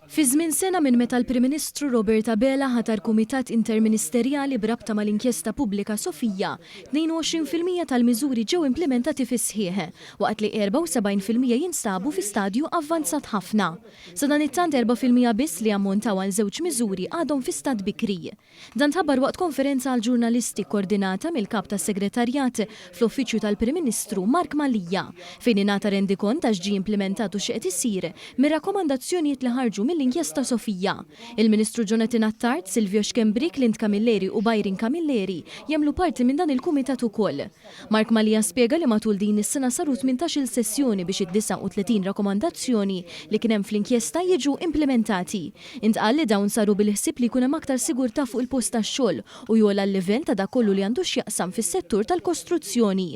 Fi żmien sena minn meta l-Prim Ministru Robert Abela ħatar kumitat interministerjali b'rabta mal-inkjesta pubblika Sofia, 22% tal-miżuri ġew implimentati fis-sħiħ, waqt li 74% jinstabu fi stadju avvanzat ħafna. Sadanittant 4% biss li jammontaw għal żewġ miżuri għadhom fi stat bikri. Dan tħabbar waqt konferenza għall-ġurnalisti kkordinata mill-Kap tas-Segretarjat fl-Uffiċċju tal-Prim Ministru Mark Mallia, fejn ingħata rendikont ta' x'ġie implimentat u xi qed isir mir-rakkomandazzjonijiet li ħarġu mill-inkjesta Sofia. Il-Ministru Jonathan Attard, Silvio Schembri, Clint Camilleri u Byron Camilleri jagħmlu parti minn dan il-kumitat ukoll. Mark Mallia spjega li matul din is-sena saru 18-il sessjoni biex id-39 rakkomandazzjoni li kien hemm fl-inkjesta jiġu implimentati. Intqal li dawn saru bil-ħsieb li jkun hemm aktar sigurtà fuq il-post tax-xogħol u jogħla l-livell ta' dak kollu li għandu x'jaqsam fis-settur tal-kostruzzjoni.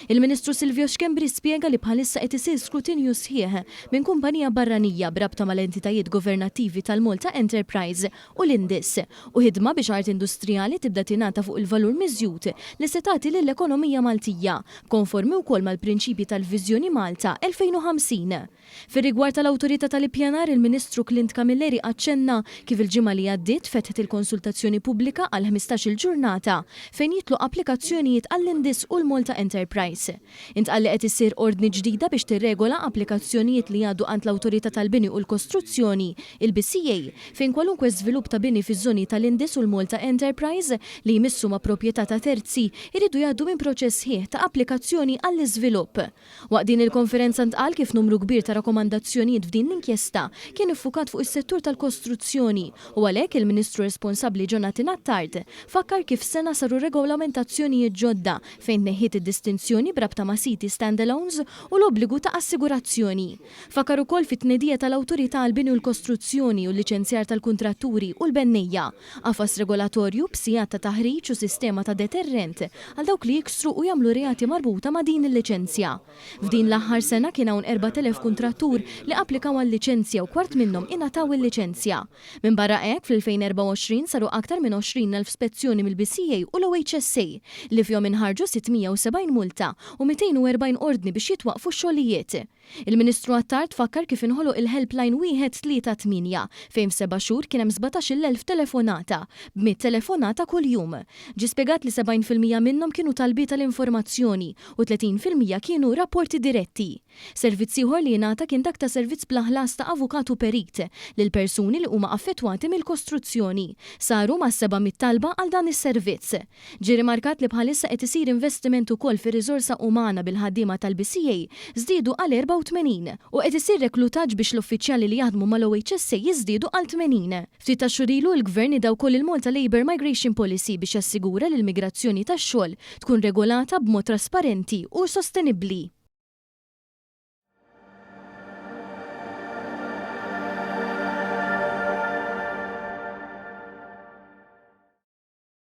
Il-Ministru Silvio Schembri spjega li bħalissa qed isir skrutinju sħiħ minn kumpanija barranija b'rabta mal-entitajiet governattivi tal-Malta Enterprise u l-INDIS u ħidma biex art industrijali tibda tingħata fuq il-valur miżjud li se tagħti lill-ekonomija Maltija, konformi wkoll mal-prinċipji tal-Viżjoni Malta 2050. Fir-rigward tal-Awtorità tal-Ippjanar, il-Ministru Clint Camilleri aċċenna kif il-ġimgħa li għaddiet fetħet il-konsultazzjoni pubblika għal 15-il ġurnata fejn jidħlu applikazzjonijiet għall-INDIS u l-Malta Enterprise. Intqal li qed issir ordni ġdida biex tirregola applikazzjonijiet li jgħaddu għand l-Awtorità tal-Bini u l-Kostruzzjoni, il-BCA, fejn kwalunkwe żvilupp ta' bini fiż-żoni tal-INDIS u l-Malta Enterprise li jmissu ma' proprjetà ta' terzi jridu jgħaddu minn proċess sħiħ ta' applikazzjoni għall-iżvilupp. Waqt din il-konferenza ntqal kif numru kbir ta' rakkomandazzjonijiet f'din l-inkjesta kien iffukat fuq is-settur tal-kostruzzjoni u għalhekk il-Ministru responsabbli Jonathan Attard fakkar kif sena saru regolamentazzjonijiet ġodda fejn tneħħiet id-distinzjoni b'rabta ma' siti standalones u l-obbligu ta' assigurazzjoni. Fakkar ukoll fit-tnedija tal-Awtorità għall-Bini u l-Kostruzzjoni u l-liċenzjar tal-kuntratturi u l-bennejja, qafas regolatorju b'sigħat ta' taħriġ u sistema ta' deterrent għal dawk li jiksru u jagħmlu reati marbuta ma' din il-liċenzja. F'din l-aħħar sena kien hawn 4,000 kuntrattur li applikaw għal-liċenzja u kwart minnhom ingħataw il-liċenzja. Minbarra hekk, fl-2024 saru aktar minn 20,000 spezzjoni mill-BCA u l-OHSA li fihom inħarġu 670 multa u 240 ordni biex jitwaqqfu x-xogħlijiet. Il-Ministru Attard fakkar kif inħoloq il-helpline 138 fejn f'seba' xhur kien hemm 17,000 telefonata, b'100 telefonata kuljum. Ġie spjegat li 70% minnhom kienu talbiet tal-informazzjoni u 30% kienu rapporti diretti. Servizz ieħor li jingħata kien dak ta' servizz bla ħlas ta' avukat u perit lil persuni li huma affettwati mill-kostruzzjoni. Saru mas-700 talba għal dan is-servizz. Ġie rimarkat li bħalissa qed isir investiment ukoll fir-riżorsa umana bil-ħaddiema tal-BCA żdiedu għal 84 u qed isir reklutaġġ biex l-uffiċjali li jaħdmu mal-OHSA jiżdiedu għal 80. Ftit tax-xhur ilu l-Gvern nieda wkoll il-Malta Labour Migration Policy biex jassigura li l-migrazzjoni tax-xogħol tkun regolata b'mod trasparenti u sostenibbli.